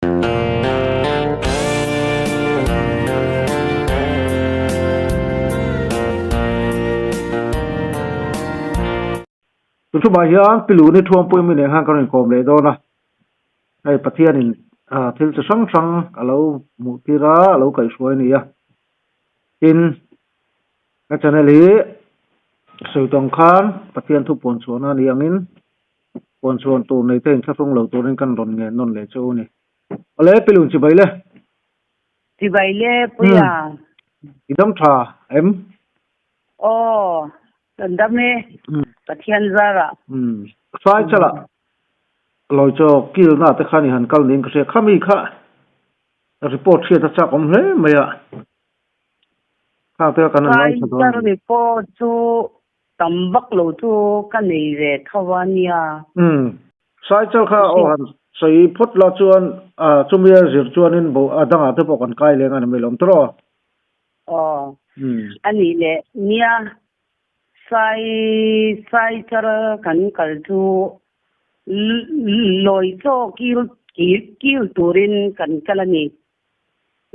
Tun thumah hian Pi Luni Thuampui mi nen khan kan rawn kawm leh dawn a, hei Pathianin thil chi hrang hrang a lo hmuh tir a, a lo kaihhruai a ni a. Tin, ka channel hi sawi tawng khan Pathian thu puan chhuahna a nih angin puan chhuan tur nei te inthlahrung lo turin kan rawn ngen nawn leh chu a ni. Awle Pi Lun chibai le. Chibai le Puia. I dam tha em? Aw, kan dam e. Pathian zarah. Sai chalah lawi chaw kilna te khan i han kal niin ka hria. Khami kha report hriat a chak awm hle mai a. Khang te kha kan han ngaithla dawn. Sai char report chu tam vak lo chu ka nei ve tho a nia. Sai char kha aw han sawi phawt la chuan chumi a zir chuanin bo a dangah te pawh kan kai leng a ni mai lo awm tawh. Aw a nih leh nia sai sai char kan kal chu lawi chaw kil kil turin kan kal a ni.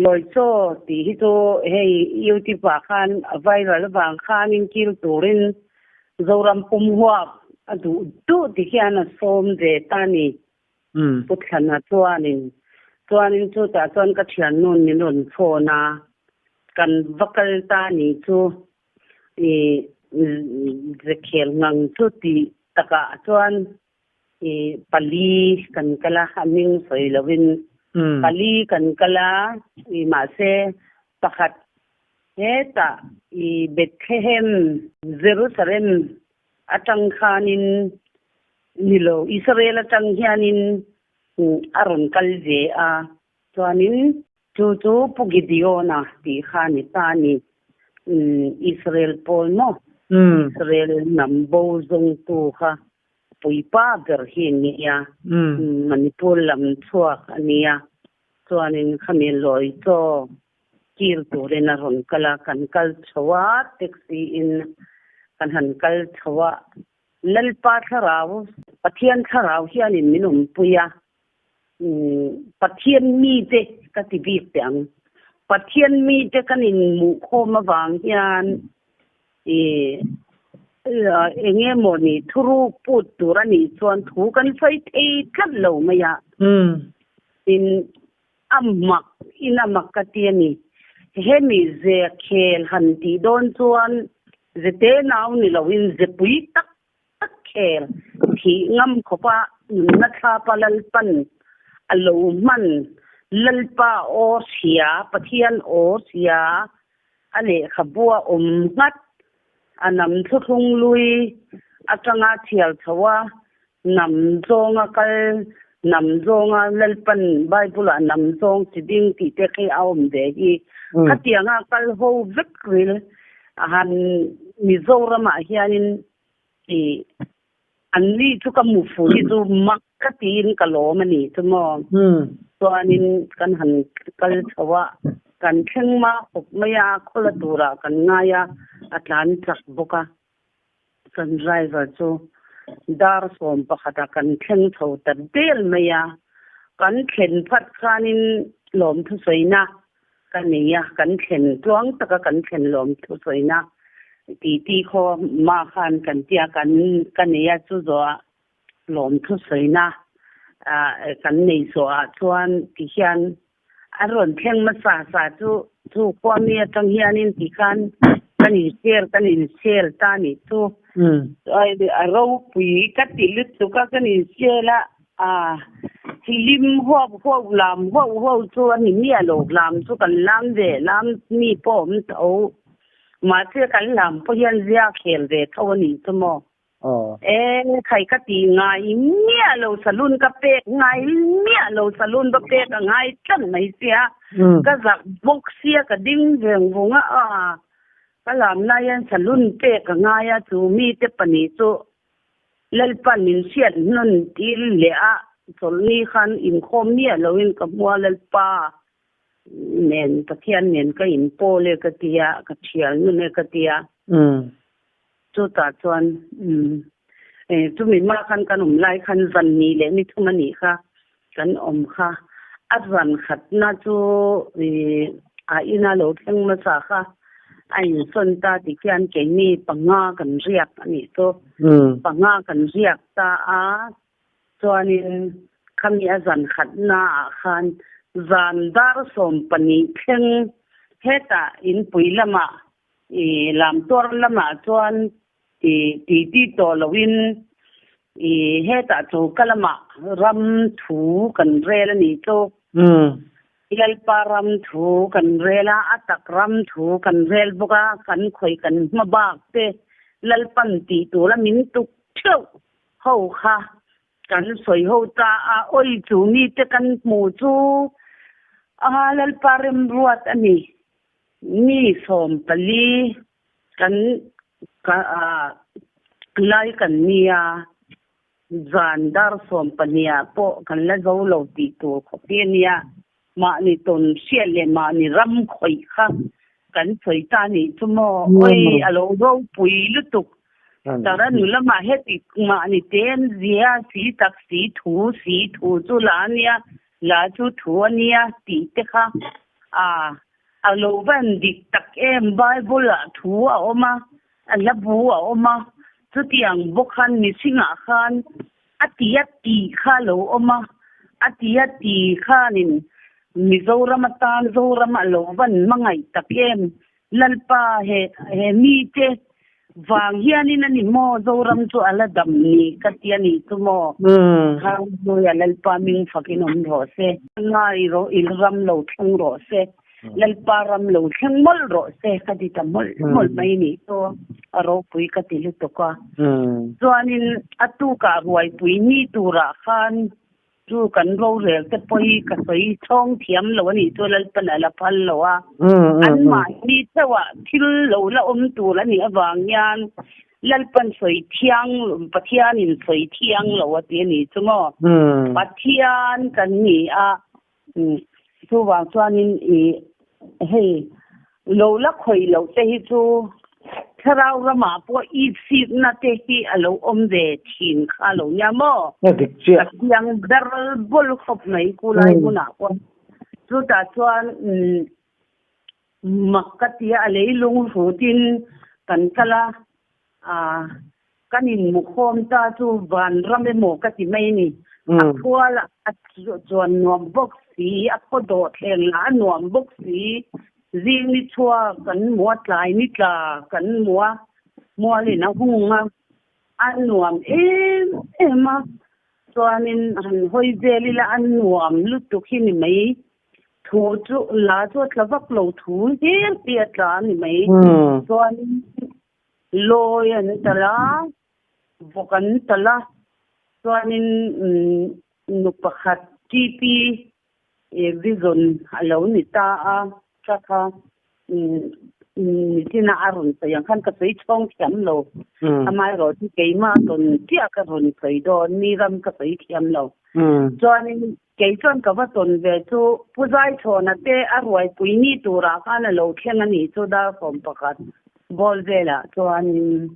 Lawi chaw tih hi chu hei YouTube ah khan a viral avang khanin kil turin Zoram pum huap a duh duh ti hian a sawm ve ta a ni. Pu Thlana chuanin chuanin chutah chuan ka thiannu min rawn phone a, kan va kal ta ni chu i zekhel ngang chu tih takah chuan i pali kan kal a, a hming sawi lovin pali kan kal a, i mahse pakhat hetah i Bethlehem Jerusalem atang khanin ni lo, Israel atang hianin a rawn kal ve a, chuanin chu chu Pu Gideona tih kha a ni ta a ni. Israel pawl maw? Israel hnam bo zawngtu kha puipa ber hi a nia, Manipur lam chhuak a nia, chuanin khami lawi chaw kir turin a rawn kal a, kan kal chho a, taxi in kan han kal chho a, Lalpa thlarau, Pathian thlarau hianin min awmpui a, Pathian mite ka ti bik teh ang. Pathian mite kan inhmuhkhawm avang hian eng emaw ni thuruk put tur a nih chuan thu kan sawi thei tlat lo mai a. Tin, a mak in a mak ka ti a ni. Hemi ze khel han tih dawn chuan ze tenau ni loin ze pui tak tak khel thih ngam khawpa nunna thlapa Lalpan a lo hman Lalpa aw hria, Pathian aw hria a lehkhabua awm nghat a nam thluthlung lui atanga chhiar chho a Hnam zawnga kal, hnam zawnga Lalpan Bible-ah hnam zawng chi ding tih te khi a awm ve hi. Khatianga kal ho vek ril han Mizoramah hianin i anni chu ka hmu fu hi chu mak ka tiin ka lawm a ni chu maw. Chuanin kan han kal chho a, kan thleng ma khawp mai a, khawla turah kan ngai a, a tlan chak bawk a. Kan driver chu dar 11 ah kan thleng chho ta der mai a, kan thlen phat khanin lawmthu sawina ka nei a, kan thlen tluang taka kan thlen lawmthu sawina titi khaw mah khan kan tia kan ka nei a, chu zawhah lawmthu sawina kan nei zawhah chuan tihian A rawn thleng hmasa sa chu chu khuami atang hianin ti khan kan in share kan in share ta nih chu a ropui ka ti lutuk a kan in share a a hlim huap huap lam huau huau chu a ni miah lo lam chu kan lam ve lam mi pawh a awm tho mahse kan lam pawh hian zia khel ve tho a nih chu maw. E khai ka ti ngai miah lo saloon ka pek ngai miah lo saloon va pek a ngai tlat mai sia ka zak bawk sia ka ding veng vung a a ka lam lai hian saloon pek a ngai a chu mi te pahnih chu Lalpan min hriat hnawn tir leh a chawlhni khan inkhawm miah lo in ka hmu a Lalpa nen Pathian nen ka inpawl e ka tia ka thial nun e ka tia. Chutah chuan chumi hma khan kan awm lai khan zan ni leh ni thum a nih kha kan awm kha. A zan khatna chu a ina lo thleng hmasa kha a insawn ta ti khian keini panga kan riak a nih chu. Panga kan riak ta a, chuanin khami a zan khatna ah khan zan dar 12 thleng hetah inpui lamah i lamtuar lamah chuan i titi tawh loin i hetah choka lamah ram thu kan rel a nih chu. Lalpa ram thu kan rel a, a tak ram thu kan rel bawk a, kan khawih kan hma bak te Lalpan tih tura min tuk theuh ho kha kan sawi ho ta a, awi chu mite kan hmu chu a Lalpa remruat a ni. Mi 14 kan lai kan nia, zan dar 12 ah pawh kan la zo lo tih tur khawp hi a nia. Mahni tawn hriat leh mahni ram khawih kha kan sawi ta nih chu maw? Awi a lo ropui lutuk. Tara nu lamah heti mahni ten zia si tak si thu si thu chu la a nia, la chu thu a nia tih te kha a a lo van dik tak em. Bible ah thu a awm a, a hla bu a awm a, chutiang bawk khan mihringah khan a ti a tih kha a lo awm a, a ti a ti khanin Mizoram atan Zoram a lo van hmangaih tak em. Lalpa he he mite vang hianin a ni maw Zoram chu a la dam ni ka ti a nih chu maw. Hallelujah Lalpa ming fakin awm rawh se. Ngai rawh il ram lo thleng rawh se. Lalpa ram lo thleng mawlh rawh se ka ti ta mawlh mawlh mai nih chu a ropui ka ti lutuk a. Chuanin a tukah ruaipui ni turah khan Chu kan rorel te pawh hi ka sawi chhawng thiam lo a nih chu Lalpan a la phal lo a. Anmahni theuhah thil lo la awm tur a nih avang hian Lalpan sawi thiang, Pathianin sawi thiang lo a ti a nih chu maw. Pathian kan ni a, chuvang chuanin i hei lo la khawih loh te hi chu thlarau ramah pawh ipsikna te hi a lo awm ve thin kha lo nia maw? A dik chiah. A chiang ber bawl khawp mai ku lai hmunah pawh. Chutah chuan mak ka tia a leilung hrutin kan kal a, Kan inmukhawm ta chu vanram emaw ka ti mai a ni. A khual a chuan nuam bawk si, a khaw dawh thleng lah a nuam bawk si. Zing ni chhuak kan hmu a, tlai ni tla kan hmu a, mualin a hung a, a nuam em em a. Chuanin han hawi vel ila a nuam lutuk hi ni mai. Thu chu la chu a tla vak lo, thu hlir hi a tla a ni mai. Chuanin Lawi an talh a, vawk an talh a, chuanin nu pakhat TP Vision a lo ni ta a, kha kha nichina a rawn sawi ang khan ka sawi chhawng thiam lo, amaherawh chu keimah tawn chiah ka rawn sawi dawn, mi ram ka sawi thiam lo. Chuanin kei chuan ka va tawn ve chu Pu Zaichhawna te a ruaipui ni turah khan a lo thleng a nih chu dar 11 Ball velah chuanin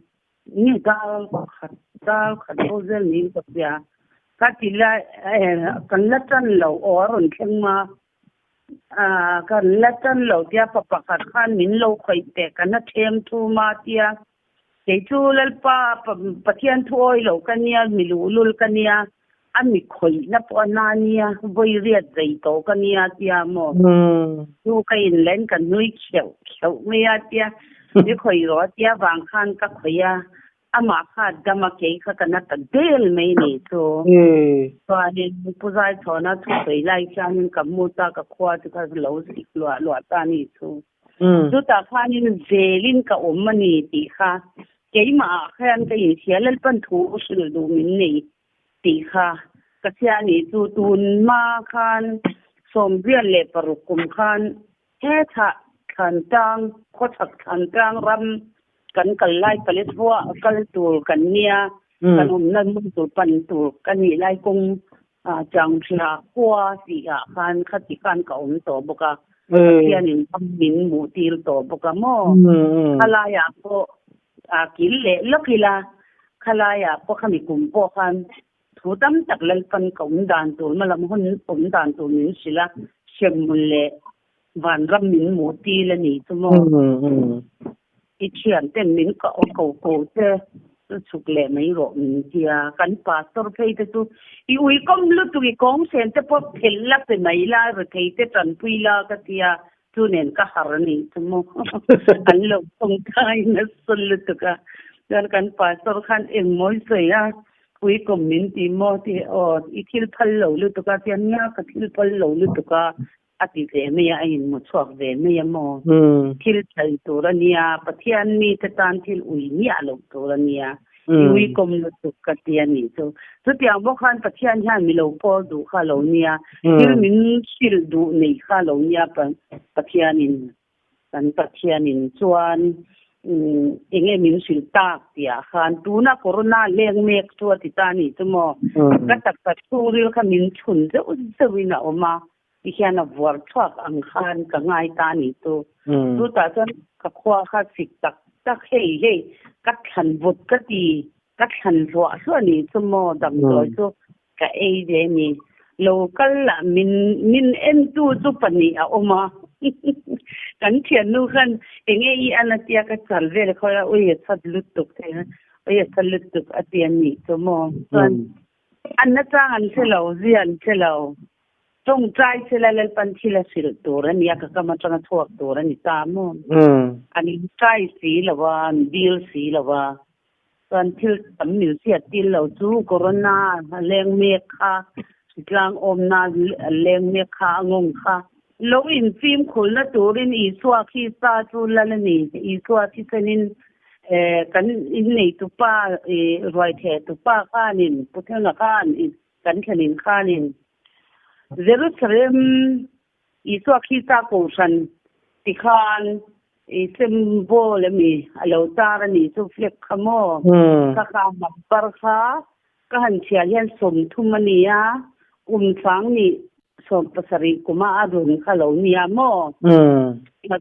nge dar khat dar khat ball vel niin ka hria. Ka ti la kan la tan lo aw a rawn thleng ma kan la tan lo tia pa pakhat khan min lo khawih teh kan a them thu ma tia kei chu Lalpa Pathian thu awi lo ka nia mi luhlul ka nia a mi khawih na pawh a na nia vawi riat zei tawh ka nia tia maw chu ka in len ka nui kheuh kheuh mai a tia mi khawih rawh a tia vang khan ka khawih a amah kha dam a kei kha ka na ta del mai ni chu chuanin Pu Zaichhawna thu sawi lai khianin ka mu ta ka khua chu ka lo zik luah luah ta ni chu chutah khanin zelin ka awm a ni tih kha keimah ah khian ka inhria Lalpan thu hrilh duh min nei tih kha ka hria a nih chu tun hma khan 96 kum khan he thlah Thlantlang khawchhak Thlantlang ram kan kal lai Paletwa kal tur kan nia kan awmna hmun tur pan tur ka nih lai kawng Changthla khua tih ah khan khati khan ka awm tawh bawk a Pathianin ram min hmuh tir tawh bawk a maw khalaiah pawh a kil leh lawk ila khalaiah pawh khami kum pawh khan. Thu tam tak Lalpan ka awm dan tur hmalam hun awm dan tur min hrilh a, hremhmun leh vanram min hmuh til a ni chu maw? I thianten min ko ko che chu chhuk leh mai rawh min tia. Kan pastor phei te chu i uikawm lutuk i kawnghren te pawh phelh la pe mai la, rethei te tanpui la ka tia, chu nen ka har a nih chu maw? An lo tawngtai nasa lutuk a. Chuan kan pastor khan engmawi sawi a, uikawm min ti maw ti aw i thil phal lo lutuk a tian nia ka thil phal lo lutuk a a ti ve mai a a inmu chhuak ve mai a maw thil phal tur a nia Pathian mite tan thil ui miah loh tur a nia i uikawm lutuk ka ti a nih chu chutiang bawk khan Pathian hian mi lo pawl duh kha lo nia thil min hrilh duh nei kha lo nia Pathianin Kan Pathianin chuan eng nge min hrilh tak tihah khan tuna corona leng mek chu a ti ta a nih chu maw? Ka taksa chhungril kha min chhun zeuh zeuhin a awm a, tihian a vuar chhuak ang khan ka ngai ta a nih chu. Chutah chuan ka khua kha sik tak tak hei hei ka thlan vut ka ti, ka thlan hluah hluah a nih chu maw damdawi chu Ka ei ve ni. Lo kal lah min min entu chu pahnih a awm a. Kan thiannu khan enge i an a tia ka chal vel khawi a ui a chhat lutuk thei a, ui a chhat lutuk a ti a nih chu maw. Chuan an nachang an hre lo, zia an hre lo. Tawngtai sela Lalpan thil a hrilh tur a nia, ka kam atanga chhuak tur a ni ta maw. An intai si lo a, an dil si lo a. Chuan thil tam min hriat tir lo chu corona a leng mek kha, hritlang awmna a leng mek kha, a ngawng kha. Lo infimkhulna turin Isua Krista chu lal a ni. Isua thisenin kan inneitupa, ruaithehtupa khanin, Puthenga khan, kan thlenin khanin Jerusalem Isua Krista kohhran ti khan i symbol ami a lo tar a nih chu flag kha maw? Kha kha number kha ka han chhiar hian 30 a ni a, kum sang nih 70 kuma a run kha lo nia maw?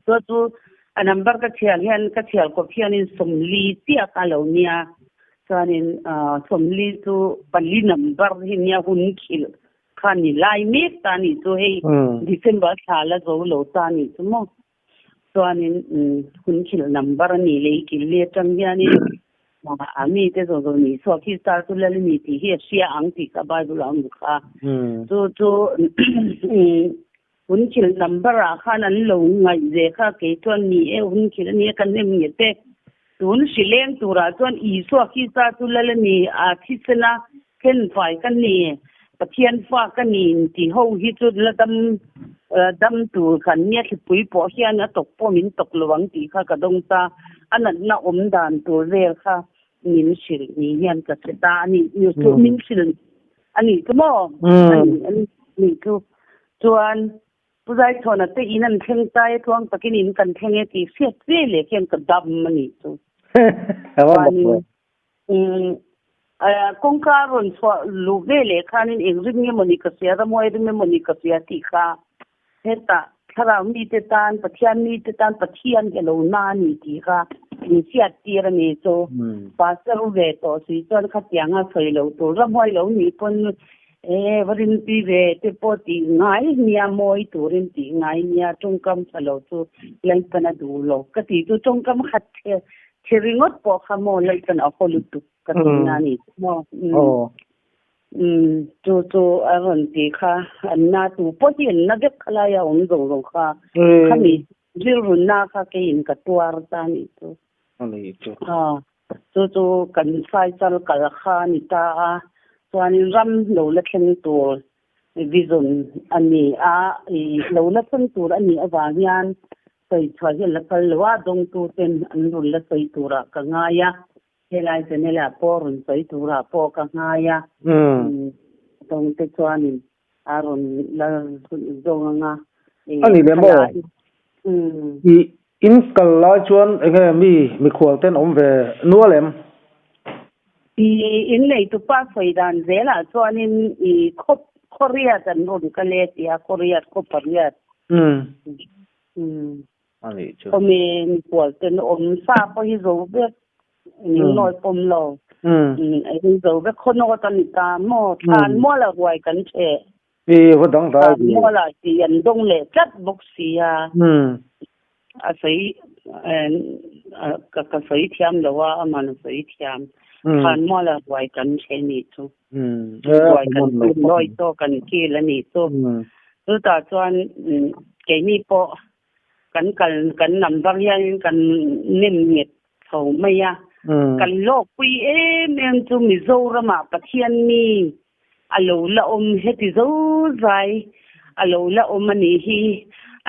Chu chu a number ka chhiar hian ka chhiar kawp hianin 40 chiah kha a lo nia. Chuanin 40 chu pali number hi nia hun khilh Kha ni lai mek ta nih chu hei December thla la zo lo ta nih chu maw. Chuanin hun khilh number a nih leh i kil li atang hianin a mite zawh zawh nih chhuak hi star chu lal a ni tih hi a hria ang tih kha Bible ah a hmu kha. Chu chu hun khilh number ah khan an lo ngaih ve kha kei chuan ni e hun khilh a nia ka nem nge te. Tun hrileng turah chuan Isua Krista chu lal a ni a thisen a Thenfai ka ni, Pathian fa ka ni inti ho hi chu la dam dam tur khan nia thlipui pawh hian a tawk pawh min tawk lo ang tih kha ka dawng ta, a natna awm dan tur vel kha min hrilh ni hian ka hre ta a ni, chu min hrilh a nih chu maw? A ni a nih chu. Chuan Pu Zaichhawna te in an thleng tai a tluang takin in kan thleng e tih hriat ve leh khian ka dam a nih chu. Chuanin Kawngka rawn chhuah luh ve leh khanin eng rim nge mawni ka hria, ramhuai rim emaw ni ka hria tih kha hetah thlarau mite tan, Pathian mite tan Pathian hi a lo na a ni tih kha min hriat tir a ni. Chu pastor ve tawh si chuan khatianga sawi lo tur ramhuai lo nih pawn e va rinpui ve te pawh tih ngai nia, mawi turin tih ngai nia, tawngkam tha lo chu Lalpan a duh lo ka tih chu tawngkam khat Thi ringawt pawh kha maw Lalpan a haw lutuk ka ti na ni chu maw. Chu chu a rawn ti kha an na tu pawh hi an na vek kha lai a awm zawng zawng kha khami rilru na kha keiin ka tuar ta ni chu. Chu chu kan Faisal kal kha a ni ta a, chuanin ram lo la thleng tur vision a ni a, i lo la thleng tur a nih avang hian sawi chhuah hi an la kal lo a, dawngtu ten an rawn la sawi turah ka ngai a, helai channel ah pawh rawn sawi turah pawh ka ngai a, dawngte chuanin a rawn la zawng ang a. A ni leh maw? I in kal lai chuan enge mi mikhual ten awm ve nual em? I in neitupa sawi dan zelah chuanin i khaw khawriat an rawn kal e tia khawriat khaw pariat. A nih chu. Awm e mikhual ten awm sa pawh hi zo vek ning nawi pawm lo. Ei zo vek khaw nawt a ni ta maw? Thlan muala ruai kan ṭheh. I va dang dai ve. Thlan muala tih an dawng leh tlat bawk si a. A sawi ka ka sawi thiam lo a, aman a sawi thiam. Thlan muala ruai kan ṭheh nih chu. Ruai kan kil lawi tawk kan kil a nih chu. Chutah chuan keini pawh kan kal kan number hianin kan nem nghet chho mai a. Kan lawkpui em em chu Mizoramah Pathian mi a lo la awm heti zo zai a lo la awm a nih hi.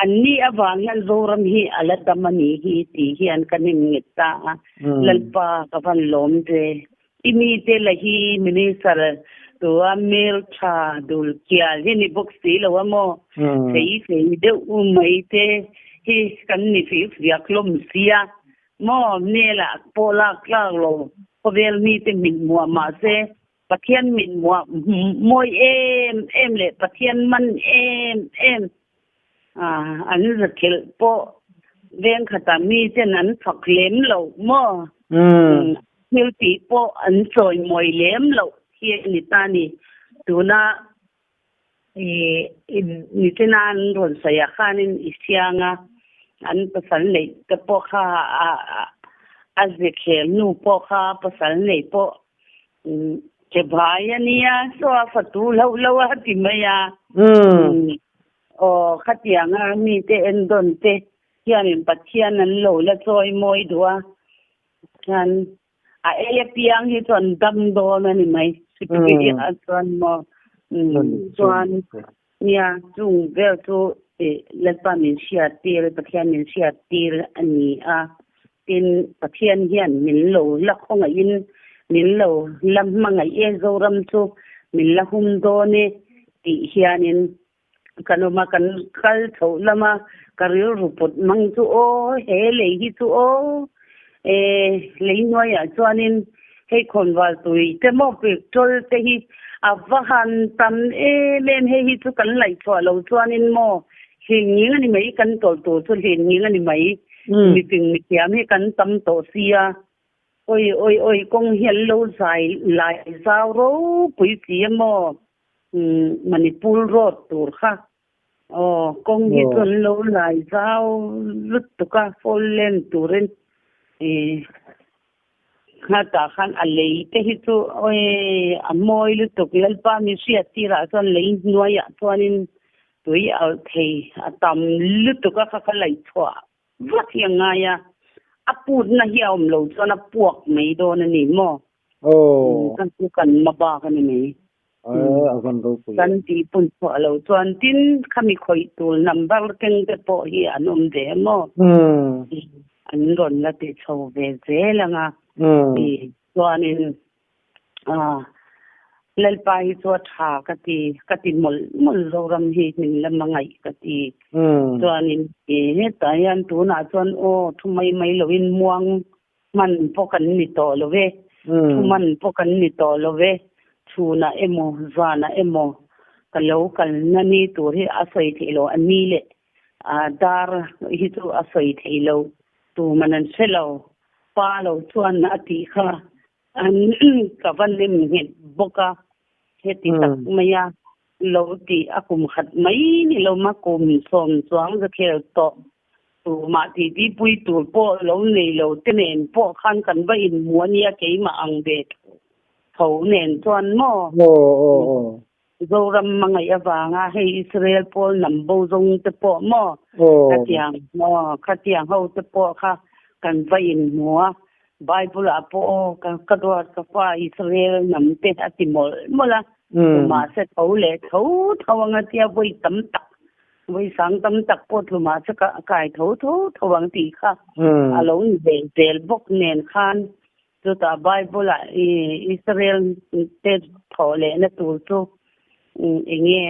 An ni avang hian Zoram hi a la dam a nih hi tih hian ka nem nghet ta a. Lalpa ka van lawm ve. I mite la hi Minister tua Mayor tha dul kial hi ni bawk si lo a maw? Fei fei deuh mai te hi kan ni fih fiak hlawm sia maw? Mela pawh lak tlak lo khawvel mite mit muah mahse Pathian mit muah mawi em em leh Pathian man em em an zakhelh pawh veng khatah miten an fak lem lo maw? Thil tih pawh an chawi mawi lem loh hi a ni ta ni. Tuna nichina an rawn sawi ah khanin i sianga an pasal neih te pawh kha a zekhel nu pawh kha pasal neih pawh Ke bhai a nia, saw a fatu hlauh lo a ti mai a. Aw, khatianga mite endawn te hianin Pathian an lo la chawi mawi duh a, chuan a ei apiang hi chuan dam dawn a ni mai. Sipuiah chuan maw? Chuan nia, chung vel chu Lalpa min hriat tir, Pathian min hriat tir a ni a. Tin, Pathian hian min lo la khawngaihin min lo la hmangaih e, Zoram chu min la hum dawn e tih hianin kan awm a, kan kal chhoh lama ka rilru put mang chu aw, he lei hi chu aw, e lei hnuaiah chuanin hei khawnval tui te maw petrol te hi a va han tam em em, hei hi chu kan laihchhuah lo chuanin maw Hlin nghing a ni mai, kan tawlh tur chu hlin nghing a ni mai. Miping mithiam hi kan tam tawh sia. Oi oi oi kawng hi an lo zai lai zau ropui si a maw? Manipur road tur kha. Aw kawng hi chu an lo lai zau lutuk a, four lane turin ih Nghatah khan a lei te hi chu awi a mawi lutuk Lalpa mi hriat tirah chuan lei hnuaiah chuanin tui alh thei a tam lutuk a kha kha laih chhuah vat hi a ngai a, a putna hi a awm lo chuan a puak mai dawn a ni maw? Kan chu kan ma bak a ni mai. Kan tih pun chhuah lo chuan tin khami khawih tur number keng te pawh hi an awm ve maw? An rawn la ti chho ve zel ang a. Chuanin Lalpa hi chu a tha ka ti, ka ti mawlh mawlh Zoram hi min la hmangaih ka ti. Chuanin hetah hian tunah chuan aw thu mai mai loin muang Hman pawh kan ni tawh lo ve, thuman pawh kan ni tawh lo ve, chhunah emaw zanah emaw ka lo kalna ni tur hi a sawi theih lo, a ni leh dar hi chu a sawi theih lo, tuman an hre lo, pa lo chuan a tih kha an ka va nem nghet bawk a, heti tak maia lo tih a kum khat mai ni lo ma kum sawm chuang za khel tawh. Tumah titipui tur pawh lo nei lo te nen pawh khan kan va inhmu a nia keimah ang ve tho nen chuan maw? Zoram hmangaih avanga hei Israel pawl hnam bo zawng te pawh maw? Khatiang maw khatiang ho te pawh kha kan va inhmu a, Bible ah pawh aw ka duat ka fa Israel hnam te a ti mawlh mawlh a, tumah se tho leh tho tho anga tia vawi tam tak Vawi sang tam tak pawh tlumah chu ka kai tho tho tho ang tih kha a lo ni ve zel bawk nen khan chutah Bible ah Israel te thawh lehna tur chu eng nge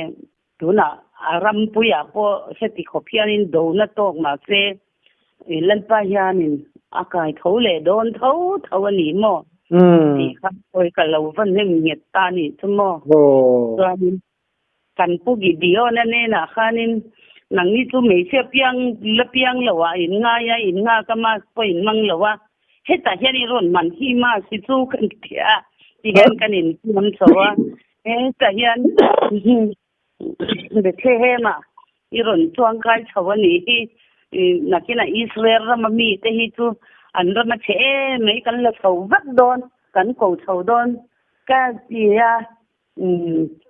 tunah a rampuiah pawh heti khawp hianin dona tawk mahse Lalpa hianin a kai tho leh dawn tho tho a ni maw tih kha awi ka lo va hnem nghet ta a nih chu maw. Chuanin Kan Pu Gideon-a hnenah khanin, Nangni chu hmeichhia piang la piang lo ah in ngai a, in nghak a, mask pawh in hmang lo a. Hetah hian i rawn man hi ma si chu kan ti a, tihian kan infiam chho a. Hetah hian Bethlehem-ah i rawn chuangkai chho a nih hi. Nakinah Israel rama mite hi chu an ram a chhe em mai, kan la chho vek dawn, kan ko chho dawn ka ti a.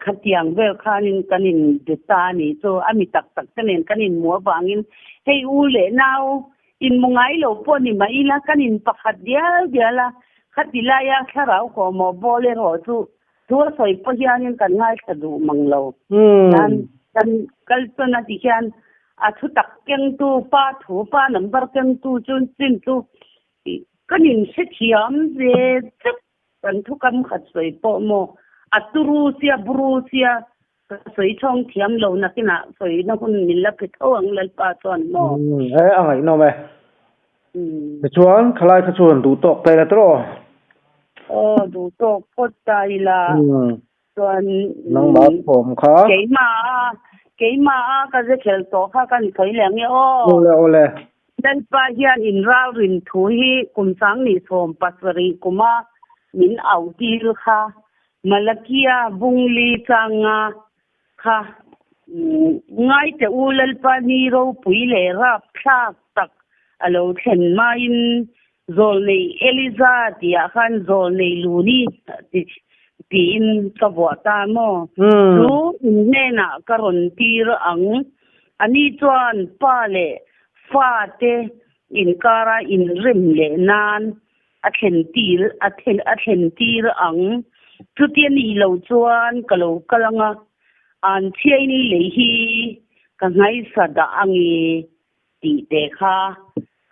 Khatiang vel khanin kan inbe ta a nih chu, a mi tak tak te nen kan inhmuh avangin hei u leh nau inhmu ngai lo pawh ni mah ila kan in pakhat dial dial a, khati laia thlarau kawhmawh bawl erawh chu thu a sawi pawh hianin kan ngaithla duh mang lo. Hian kan kal chuan a ti hian a thu tak kengtu pa thu pa number kengtu chu chin chu kan inhrethiam ve vek. Kan thu kam khat sawi pawh maw? A turu sia buru sia ka sawi chhawng thiam lo nakinah sawina hun min la pe tho ang Lalpa chuan maw? Umm e a ngaihnawm e. Tichuan khalai kha chuan duh tawk ta ila tawh aw. Aw duh tawk phawt ta ila chuan Nangmah thawm kha. Keimah a keimah a ka ze khel tawh kha kan sawi leh ang e aw. Awle awle. Lalpa hian inralrin thu hi kum 2017 kuma min auh tir kha Malakia Bungli changa kha ngai teh u Lalpa ni ropui leh rapthlak tak a lo thlen hmain zawlnei Eliza tihah khan zawlnei Luni tiin ka vuah ta maw? Chu in hnenah ka rawn tir ang. Ani chuan pa leh fate inkara inrem leh nan a thlen tir a a thlen tir ang. Chutia nih lo chuan ka lo kal ang a, an chhiain lei hi ka nghaisa dah ang e tih te kha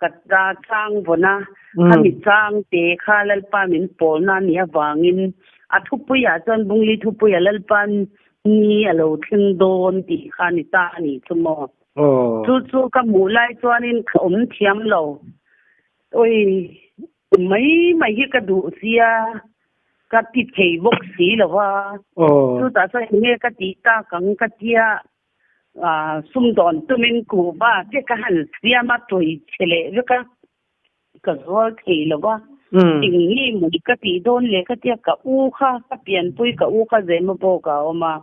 ka ta chang vawn a, khami chang te kha Lalpa min pawlna a nih avangin a thupuiah chuan Bungli thupuia Lalpa ni a lo thleng dawn tih kha a ni ta a nih chu maw. Chu chu ka hmuh lai chuanin ka awm thiam lo. Oi, mai mai hi ka duh sia, ka ti thei bawk si lo va. Chutah chuan enge ka tih tak ang ka tia. Sumdawn tumin kuhva te ka han siam a, tawih chhe leh vek a, ka zual thei lo va. Eng nge maw ka tih dawn le ka tia ka u kha, ka pianpui ka u kha Zemabawk ah a awm a,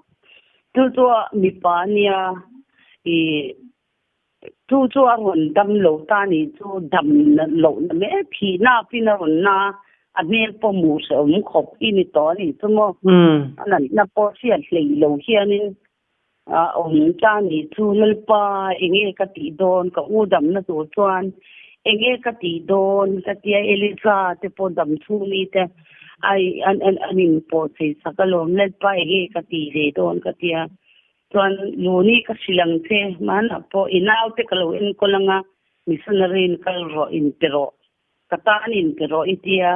chu chu mipa a nia, ih chu chu a rawn dam lo ta a nih chu, dam lohna mek thihna pin a rawn na a, a hmel pawh hmuh hrehawm khawp hi ni tawh a nih chu maw, a natna pawh hriat hleih lo hianin A awm ta nih chu Lalpa enge ka tih dawn ka u damna tur chuan enge ka tih dawn ka tia Eliza te pawh dam chhung mi te ai an an an in pawh chei sak alawm Lalpa enge ka tih ve dawn ka tia chuan Luni ka hrilh ang che hmanah pawh i naute ka lo enkawl anga missionary in kal rawh in pe rawh ka tan in pe rawh i tia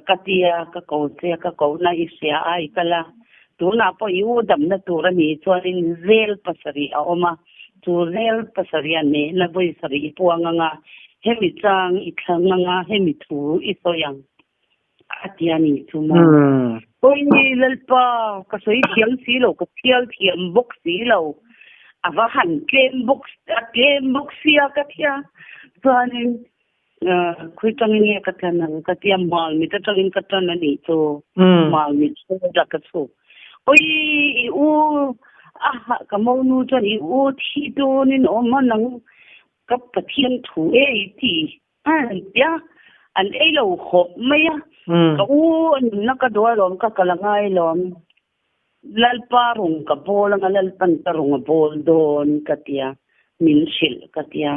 Ka tia, ka ko che, ka kohna i hria a, i kal a. Tunah pawh i u damna tur a nih chuanin zel pasarih a awm a, chu zel pasarih a nehna vawi sarih i puang ang a, hemi chang i thlang ang a, hemi thu i sawi ang a ti a nih chu maw. Pawi Lalpa, ka sawi thiam si lo, ka thial thiam bawk si lo, a va han tlem bawk, a tlem bawk sia ka tia. Chuanin Khawi tangin nge ka tan ang ka tia mal mit atangin ka tan a nih chu mal mit chhawt a ka chhuk oi i u a ka monu chuan i u thi dawnin awm a nang ka Pathian thu e i ti an tia an ei lo khawp mai a ka u a nunna ka duh alawm ka kal a ngai alawm Lalpa rawng ka bawl anga Lalpan ka rawng a bawl dawn ka tia min hrilh ka tia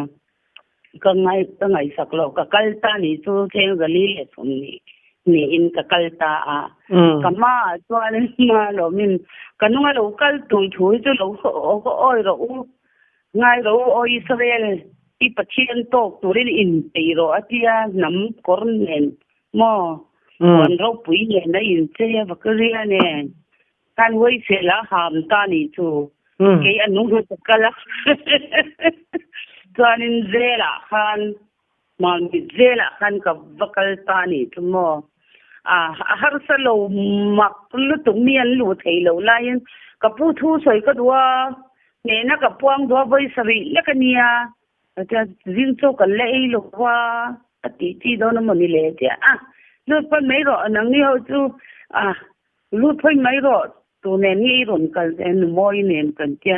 ka ngai ka ngaihsak loh ka kal ta nih chu thleng zali leh sawmhnih niin ka kal ta a ka hmaah chuan hma lawmin ka nunga lo kal tur thu hi chu lo awi rawh u ngai rawh u aw Israel i Pathian tawk turin inpeih rawh a tia hnam kawr nen Maw? Puan ropui nen a inchei a Vakaria nen khan Huaisel a ham ta nih chu kei a nung hmasa kal a. Chuanin zelah khan Mamit zelah khan ka va kal ta nih chu maw? A harsa lo mak lutuk mi an luh theih loh laiin ka pu thu sawi ka duh a, hnehna ka puang duh a vawi sarih lek a nia. Zing chu kan la ei lo va. A tih chi dawn a mawni le tia a lut phawt mai rawh nangni ho chu a lut phawt mai rawh tu nen nge i rawn kal te nu mawi nen kan tia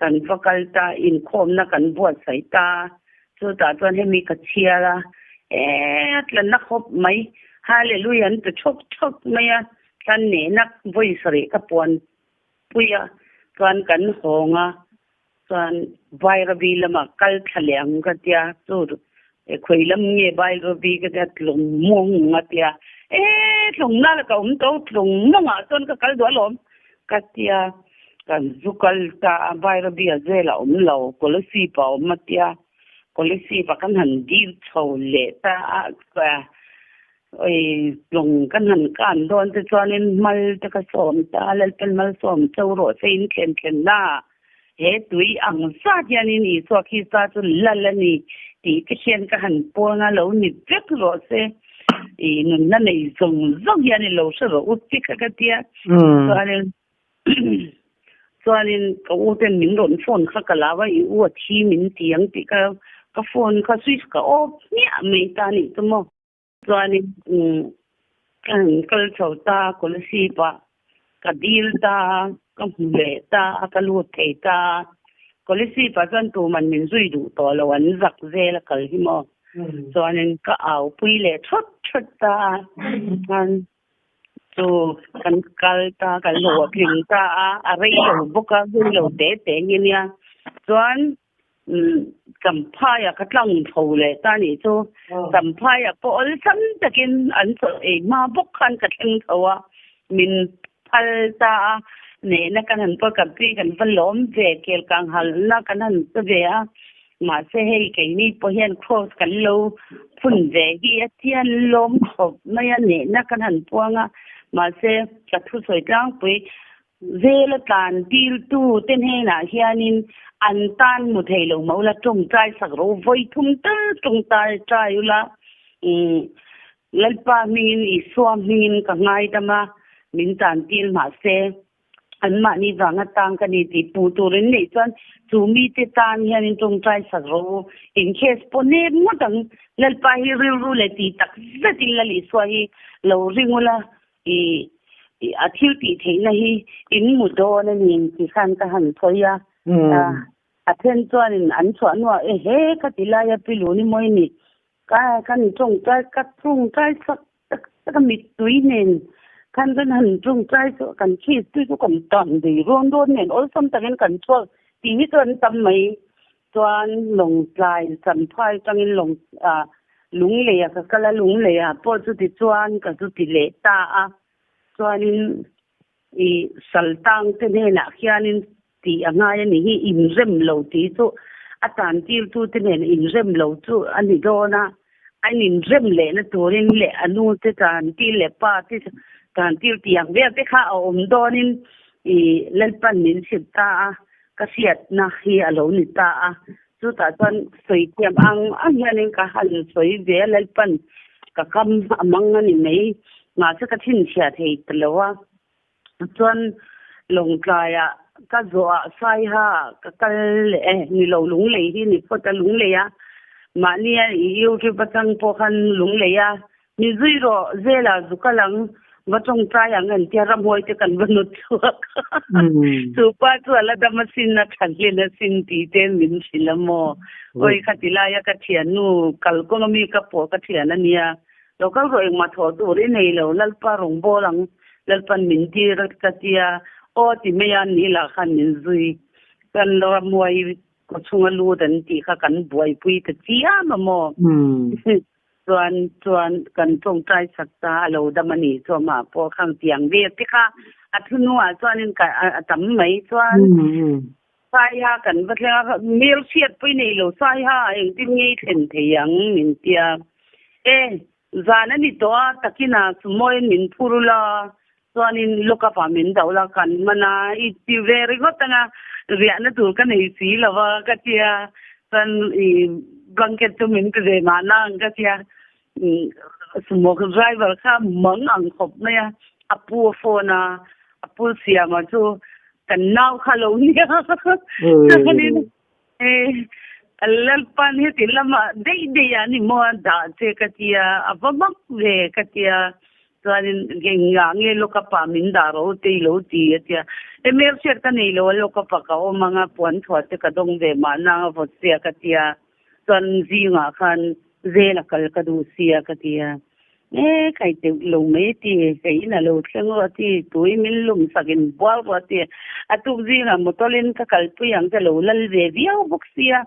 kan va kal ta inkhawmna kan buatsaih ta chutah chuan hemi ka chhiar a e a tlanna khawp mai hallelujah an ti thawk thawk mai a tlan nehna vawi sarih ka puan pui a chuan kan hawng a. Chuan Bairabi lamah kal thla leh ang ka tia, chu khawi lam nge Bairabi ka tia tlawng mawng a tia, e tlawng nal ka awm tawh tlawng mawngah chuan ka kal duh alawm ka tia, kan zu kal ta a Bairabi a zel a awm lo, Kolasib a awm a tia, Kolasib ah kan han dil chho leh ta a, Oi, tlawng kan han kan dawn te chuanin mal te ka sawm ta, Lalpan malsawm cho rawh se in thlen thlen na. He tui ang zat hianin Isua Krista chu lal a ni tih te hian ka han pawn a, lo ni vek rawh se. I nunna nei zawng zawng hian i lo hre rawh u ti kha ka tia. Chuanin chuanin ka u ten min rawn phone kha ka lau a, i u a thi min ti ang tih ka ka phone kha switch ka off hmiah mai ta nih chu maw. Chuanin ka han kal chho ta a, Kolasib ah ka dil ta a, ka hmu leh ta a, ka lut thei ta a. Kolasib ah chuan tuman min zui duh tawh lo, an zak zel a kal hi maw. Chuanin ka au pui leh thawt thawt ta a, chuan chu kan kal ta, kan hlawhtling ta a, a rei lo bawk a, zui lo te te nge nia. Chuan Champhai ah ka tlang tho leh ta nih chu Champhai ah pawh awlsam takin an chaw ei hma bawk khan ka thleng tho a, min phal ta a, nehna kan han pawi kan pi kan va lawm ve kel kang halna kan han che ve a, mahse hei keini pawh hian cross kan lo phun ve hi a chian lawm khawp mai a, nehna kan han puang a, mahse ka thusawi tlangpui Zela tlan tirtu te hnenah hianin an tan hmu thei lo mah ula tawngtai sak rawh u, vawi thum tal tawngtai tai ula, Lalpa hmingin Isua hmingin ka ngaidam a, min tan tir mahse anmahni vanga tang ka ni tih puh turin neih chuan chu mite tan hianin tawngtai sak rawh u, in case pawh nem ngawt ang, Lalpa hi rilru leh tih tak zetin Lal Isua hi lo ring ula, I a thil tih theihna hi in mu dawn a ni tih khan ka han sawi a. A then chuanin an chhuah hnuah e he ka ti lai a pi lu ni mawi ni ka kan tawngtai ka tawngtai chak tak tak a mittui nen khan kan han tawngtai chu kan chhit tui chu kan tan dei rawn rawn nen awlsam takin kan chhuak tih hi chu an tam mai. Chuan Lawngtlai Champhai atangin Lawng ah Lungleia ka kal a, Lungleia pawh chuti chuan ka zu ti leh ta a. Chuanin i Saltang te hnenah khianin tih a ngai a ni hi, inrem lo tih chu a tantirtu te nen inrem lo chu a ni dawn a. An inrem lehna turin leh a nu te tantir leh pa te tantir tih ang vel te kha a awm dawnin i Lalpan min hrilh ta a. Ka hriatna hi a lo ni ta a, chutah chuan sawi thiam ang ang hianin ka han sawi ve a, Lalpan ka kam a mang a ni mai, mahse ka thinchhiah thei ta lo a. Chuan Lawngtlaiah ka zawhah Saiha ka kal leh e, ni lo Lunglei hi ni phawt a, Lunglei a mahnia i YouTube atang pawh khan Lunglei a Mi zui rawh, zela zu kal ang, va tawngtai ang an tia ramhuai te kan va nawt chhuak a. Chu pa chu a la dam asin, a tha hlen asin tih te min hrilh a maw. Awi kha ti laia ka thiannu kalkawng ami ka pawh ka thian a nia. Lo kal rawh engmah thawh tur i nei lo, Lalpa rawn bawl ang, Lalpan min tir ka tia, aw ti mai a, ni lah khan min zui. Kan ramhuai kawchhunga lut an tih kha kan buaipui ta chiam a maw. Chuan chuan kan tawngtai sak ta a lo dam a ni chu amah pawh khang tiang vel te kha a thu hnuah chuanin ka a tam mai chuan Saiha kan va thleng a hmel hriat pawh i nei lo Saiha engtin nge i thlen thei ang min tia e zan a ni tawh a takinah sumawiin min phur ula chuanin lock up ah min doh la kan hman a i ti ve ringawt anga riahna tur ka nei si lo va ka tia chuan i blanket chu min pe ve mahna ang ka tia sumo driver kha mang ang khawp mai a a pu a phone a a pu siama chu kan nau kha lo nia chuanin e. Lalpan heti lamah daih daih ah ni maw a dah che ka tia, a va mak ve ka tia. Chuanin engah nge lawkapa min dah ro te i lo ti a tia. E hmel hriat ka nei lo a lawkapa ka awm ang a, puan thuah te ka dawng ve mahna ang a vawt sia ka tia. Chuan zingah khan zel a kal ka duh sia ka tia. E kai teuh lo mai ti, kei in a lo thleng rawh ti, tui min lum sak in bual rawh ti. A tuk zingah motor in ka kalpui ang che lo lal ve viau bawk sia.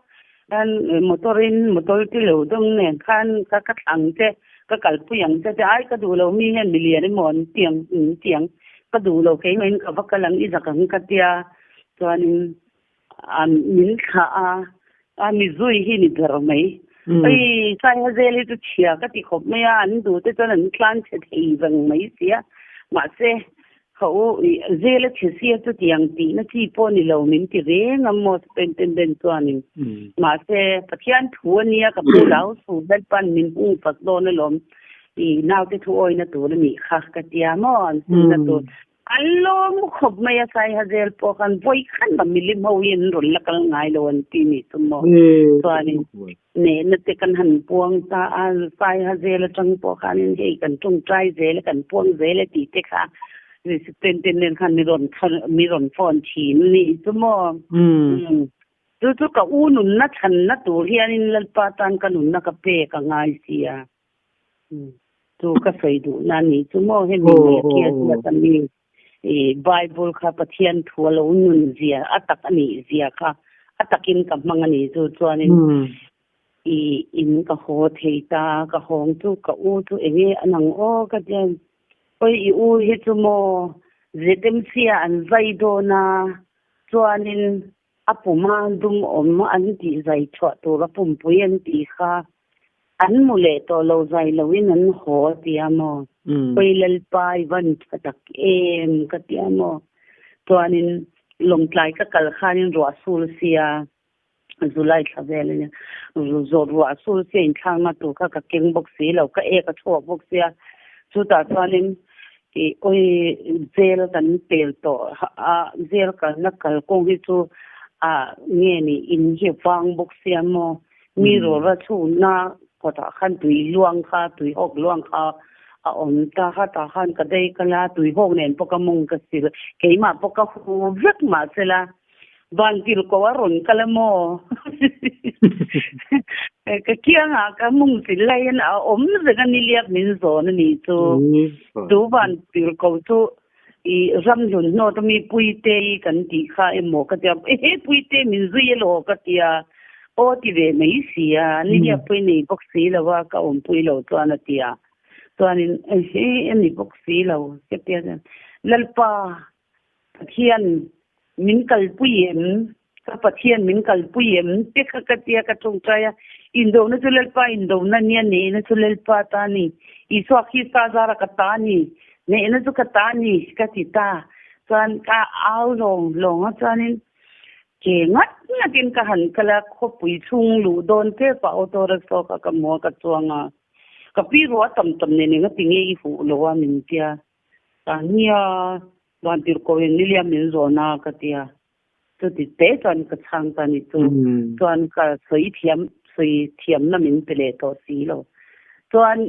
Khan motor in motor ti lo dawng nen khan ka ka thlang che ka kalpui ang che ti ai ka duh lo mi hian milian emaw an ti ang an ti ang ka duh lo keimah in ka va kal ang i zak ang ka tia. Chuanin A min thlah a, a mi zui hi ni ber mai. Hei Saihazel hi chu chhia ka ti khawp mai a, an duh te chuan an tlan chhe thei veng mai si a. Mahse, ka u zel a chhe sia chutiang tihna chi pawh ni lo min ti reng a maw superintendent chuanin. Mahse, Pathian thu a nia ka pu lau su Lalpan min hung fak dawn alawm i naute thu awina tur a nih kha ka tia maw an hungna tur. An lawm khawp mai a, Saihazel pawh khan vawi khan a milim ho hi an rawn la kal ngai lo an ti nih chu maw. Chuanin nehna te kan han puang ta a, Saihazel atang pawh khanin hei kan tawngtai zel e, kan puang zel e tih te kha superintendent khan mi rawn mi rawn phone thin nih chu maw. Chu chu ka u nunna chhanna tur hianin Lalpa tan ka nunna ka pek a ngai sia. Chu ka sawi duh na ni chu maw hemi Malakia ziak a mi i Bible kha Pathian thu a lo nun zia a tak a nih zia kha a takin ka hmang a ni chu chuanin i in ka haw thei ta ka hawng chu ka u chu enge a nang aw ka tia oi i u hi chu maw ZMC ah an zai dawn a chuanin A puma dum awm an tih zai chhuah tur a pumpui an tih kha an mu leh tawh lo zai loin an haw a tia maw? Pawi Lalpa i van tha tak em ka tia maw? Chuanin Lawngtlai ka kal khanin ruah sul sia July thla vel a nia zawt ruah sul sia inthlakna tur kha ka keng bawk si lo ka ek a chhuak bawk sia chutah chuanin Ih awi jail kan pel tawh a jail kalna kalkawng hi chu ah nge ni in hi vang bawk sia maw mi rawra chhunna kawtah khan tui luang kha tui hawk luang kha a awm ta kha tah khan ka dei kal a tui hawk nen pawh ka mawng ka sil keimah pawh ka hu vek mahsela Van til ko a rawn kal a maw? Ka kiangah ka mung sil laiin a awm reng a niliak min zawn a nih chu. Chu van til ko chu i ram hlun hnawt a mi Puite i kan tih kha emaw ka tia, ehe Puite min zui elaw ka tia, aw ti ve mai si a, niliak pawh i nei bawk si lo a, ka awmpui lo chuan a tia. Chuanin ehe a ni bawk si lo ka tia chuan Lalpa Pathian min kalpui em? Ka Pathian min kalpui em? Te kha ka tia ka tawngtai a, indona chu Lalpa indona nia, nehna chu Lalpa ta a ni. Isua Krista zara ka ta a ni, nehna chu ka ta a ni ka ti ta. Chuan ka au lawng lawng a chuanin ke ngat ngatin ka han kal a, khawpui chhung luh dawn tep a auto rickshaw kha ka hmu a ka chuang a, ka pi ruah tam tam nen engati nge i huh lo a min tia. Ta nia, Vantirhkoh in niliam min zawn a ka ti a, chuti te chuan ka chhang ta ni chu, chuan ka sawi thiam, sawi thiamna min pe leh tawh si lo. Chuan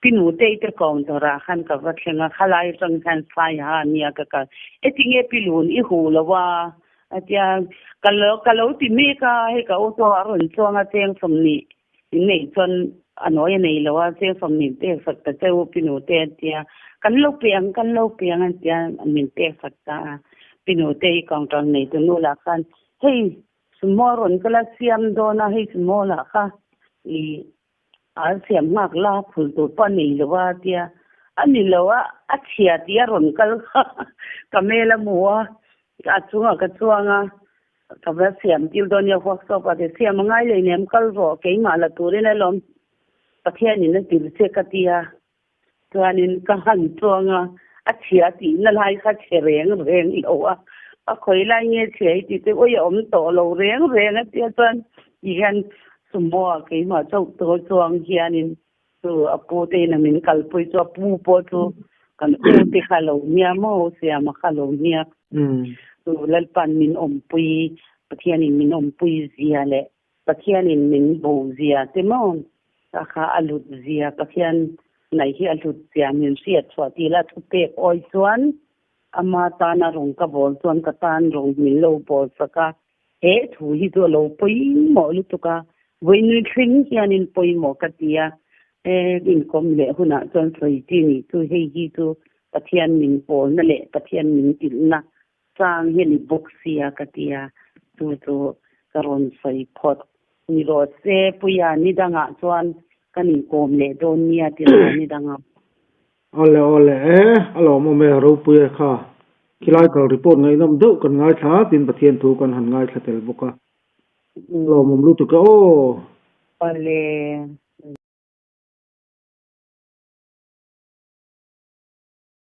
Pinutei te counter ah khan ka va thleng a, khalai atang hian sai ha nia ka kal, etinge pilun i huh lo a? A tia, ka lo ka lo ti mek a, hei ka auto a rawn chuang a cheng 20 In neih chuan a nawi a nei lo a, cheng 20 pek sak ta che u Pinute an ti a, kan lo pe ang, kan lo pe ang an ti a, min pek sak ta a. Pinute hi counter nei tu nu lah khan hei sumo rawn ka la siam dawn a, hei sumo lah kha i a siam nghak la phul tur pawh a nei lo a a ti a, a ni lo a, a chhia tih a rawn kal kha ka hmel a hmu a, a chungah ka chuang a, Ka va siam tir dawn nia workshop ah te siam a ngai lei nem kal rawh keimah la turin alawm Pathianin a tir che ka tia chuanin ka han chuang a a chhia tihna lai kha chhe reng reng lo a a khawi lai nge chhia hi tih te awi a awm tawh lo reng reng a tia chuan ti hian sumo ah keimah chauh tawh chuang hianin chu a pu te in a min kalpui chu a pu pawh chu kan u te kha lo nia maw siama kha lo nia chu Lalpan min awmpui. Pathianin min awmpui zia leh Pathianin min bo zia te maw ka kha a hlut zia Pathian naih hi a hlut zia min hriat chhuah tih la thupek awi chuan ama tana rawng ka bawl chuan ka tan rawng min lo bawl sak a, he thu hi chu a lo pawimawh lutuk a, vawiin thleng hianin pawimawh ka ti a, he inkawm leh hunah chuan sawi chi nih chu hei hi chu Pathian min pawlna leh Pathian min tilhna Chang hi a ni bawk sia ka ti a, chu chu ka rawn sawi phawt. Ni rawh se, Puia, ni dangah chuan kan inkawm leh dawn nia ti rawh ni dangah. Awle awle e, a lawmawm e, Ropuia kha khilai kal report ngaihnawm deuh kan ngaithla a, tin Pathian thu kan han ngaithla tel bawk a, a lawmawm lutuk e aw. Awle.